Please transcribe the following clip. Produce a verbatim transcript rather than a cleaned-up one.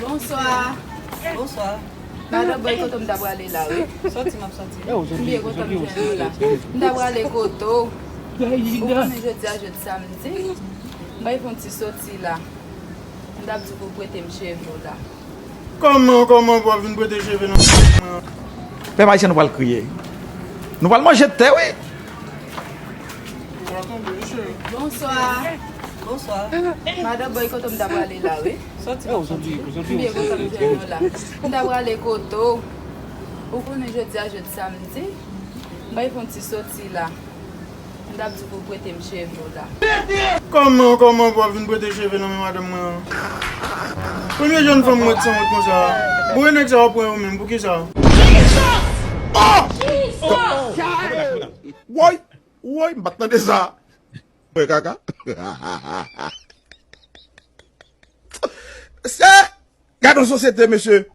Bonswa. Bonswa. Madan Boy, kote m ta prale la, wi? Sòti, m ap sòti. M byen kontan m jwenn ou la. M ta prale kote w. Ou konnen jodi a jodi samdi. M bay fè yon ti sòti la. M t ap di w pou w prete m cheve w la. Kòman, kòman w ap vin prete cheve nan mwen? Pèp ayisyen, nou pral kriye. Nou pral manje tè, wi. Bonswa. Bonswa. Madan Boy, kote m ta prale la, wi? Sòti, m ap sòti. M byen kontan m jwenn nou la. M ta prale kote w. Ou konnen jodi a jodi samdi. M bay fè yon ti sòti la. M t ap di pou w prete m cheve w la. Kòman, kòman w ap vin prete cheve nan men madanm mwen an? Premye jèn fanm mwen san wont konsa. Bon, e nèg sa w ap pran yo menm, poukisa? Woy, woy, m pa t tande sa. Mwen kaka. Mesye, gade yon sosyete, mesye.